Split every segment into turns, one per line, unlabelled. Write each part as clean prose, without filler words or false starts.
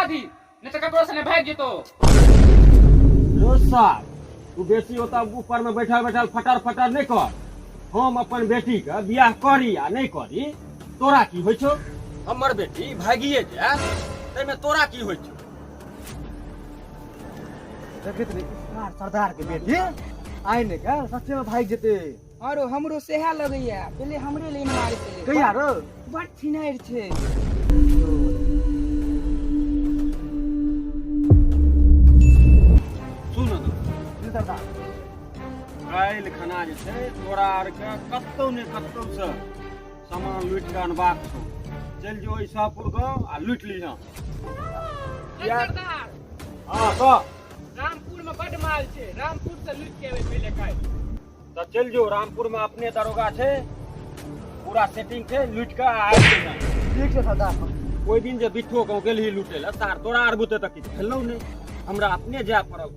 कऽ दी, नहि तऽ ककरो सने भागि जेतो।
रो सार, तू बेसी ओतऽ ऊपर में बैठल बैठल फटर फटर नहि कर। हम अपन बेटी के बियाह करी आ नहि करी, तोरा की होइ छौ? हमर बेटी भागिए जायत, ताहिमे तोरा की होइ छौ?
देखैत रही सरदार, सरदार के बेटी आइ ने के सच्चे में भागि जेतै।
आरो हमरो सेहा लगैया, पहिले हमरे लाइन मारै छलै।
कहिया रो?
बड़ छिनारि छै।
सुन ने।
जी सरदार।
काल्हि खना जे छै तोरा आरके कतौ ने कतौ से सामान लूटि कऽ अनबाक छौ। चलि जो ईसापुर गाँव आ लूटि लिहँ।
सरदार।
हँ कह।
रामपुर में बड माल छै, रामपुर से लूटि के एबै पहिले काल्हि।
तऽ चलि जो, रामपुर में अपने दरोगा छै, पूरा सेटिंग छै, लूटि कऽ आबि जइहें।
ठीक छै सरदार।
ओहि दिन जे बिट्ठो गाँव गेलही लूटै लए, सार तोरा आर बुते तऽ किछु भेलौ नहि, हमरा अपने जाय पड़ल।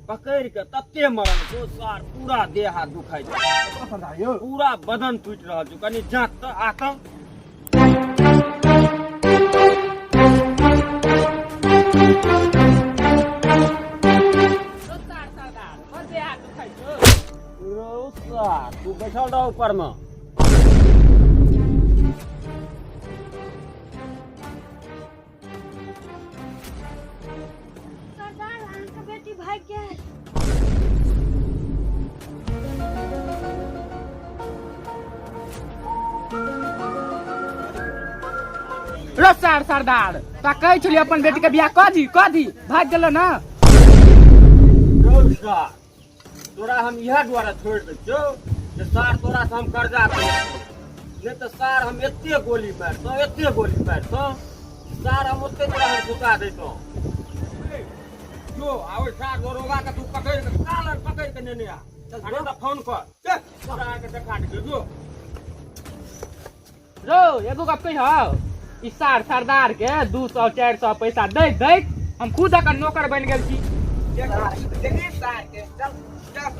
पकड़ि कऽ तते मरल छौ सार, पूरा देह हाथ दुखाइ छै।
कतऽ सरदार यौ?
पूरा बदन टूटि रहल छौ। कनि जाँच तऽ आ तऽ।
सरदार, सरदार, बड़ देह हाथ दुखाइ छौ।
रौ सार, तू बैठल रह ऊपर में।
सरदार, अहाँके बेटी भागि गेल।
रो सार सरदार, ता कहै छलियै अपन बेटी के बियाह कऽ दी, कऽ दी, भागि गेलो ना।
रौ सार, तोरा हम इएह दुआरे छोड़ि दै छियौ जे सार तोरा से हम कर्जा करै छियौ, नहि तऽ सार हम एते गोली मारितहुँ, एते गोली मारितहुँ सार, हम ओते तोरा हम सुता दैतहुँ। जो आ ओहि सार दरोगा के तू पकड़ि के कालर पकड़ि के नेने आ, आ नहि तऽ फोन कर। चल, तोरा आके देखा दे जो।
रो एगो गप कहियौ, ई सार सरदार के 200 400 पैसा दैत दैत हम खुद एकर नौकर बनि गेल छी।
देखी सार के, चल चल।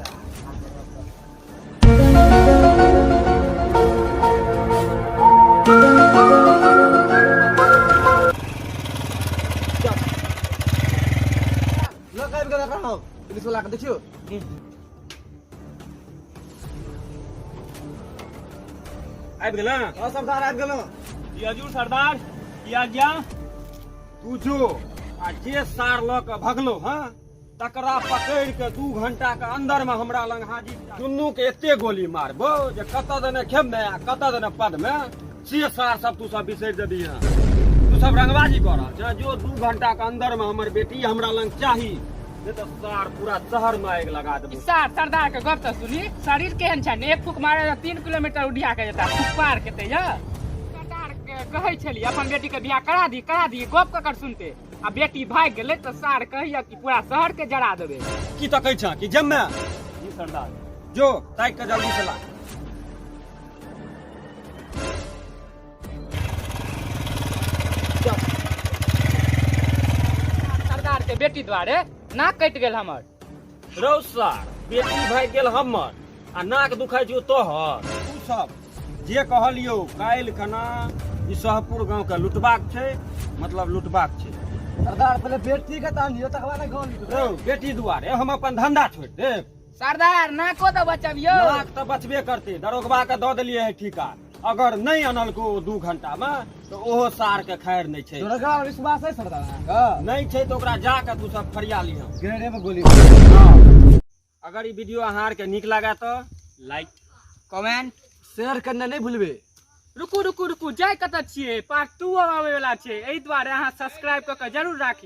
लोक आबि गेल एकरा, पुलिस वाला के देखियौ।
आबि गेल?
हाँ सरदार, आबि गेलहुँ।
जी हजूर सरदार, की आज्ञा? तू जो आ जे सार लऽ कऽ भगलो हँ तकरा पकड़ि कऽ 2 घंटा के अंदर में हमरा लग हाजिर। दुनू के एते गोली मारबो जे कतऽ दने खेबमे आ कतऽ दने पदमे, से सार सब तू सब बिसरि जेबही। हँ तू सब रंगबाजी कऽ रहल छह। जो 2 घंटा के अंदर में हमर बेटी हमरा लग चाही, नहीं तऽ सार पूरा शहर में आगि लगा देबो।
सार सरदार के गप तऽ सुनी, शरीर केहन छै ने, एक फूक मारे तऽ 3 किलोमीटर उड़िया के जेता, फुक केते या। सरदार के कहै छली अपन बेटी के बियाह करा दी, करा दी, गप ककर सुनते? आ बेटी भागि गेलै तऽ सार कहैया कि पूरा शहर के जरा देबै।
की तकै छह कि जम्मे?
जी सरदार।
जो ताकि के जल्दी से ला।
सरदार के बेटी द्वारे नाक कटि गेल हमर।
रौ सार, बेटी भागि गेल हमर आ नाक दुखाइ छौ तोहर। तू सब जे कहलियौ काल्हि खना ई सहपुर गाँव के लुटबाक छै, मतलब लुटबाक छै।
सरदार, पहिले बेटी के तऽ आनियौ, तकर बाद ने गाँव लुटबै।
रौ बेटी दुआरे हम अपन धंधा छोड़ि देब?
सरदार, नाको तऽ बचबियौ।
नाक तऽ बचबे करतै, दरोगबा के दऽ देलियै है ठीका, अगर नहि अनलको ओ 2 घंटा में तऽ ओहो सार के खैर नहि छै।
दरोगा पर विश्वास है सरदार अहाँके?
नहि छै तऽ ओकरा जा कऽ तू सब फरिया लिहऽ।
ग्रेडे में गोली।
हँ। अगर ई वीडियो अहाँ आरके नीक लागए तऽ
लाइक, कमेंट,
शेयर करना नहि भूलबै।
रुकू रुकू रुकू, जाय कतऽ छियै? पार्ट 2 आबै वाला छै, एहि दुआरे अहाँ सब्सक्राइब कऽ के जरूर राखी।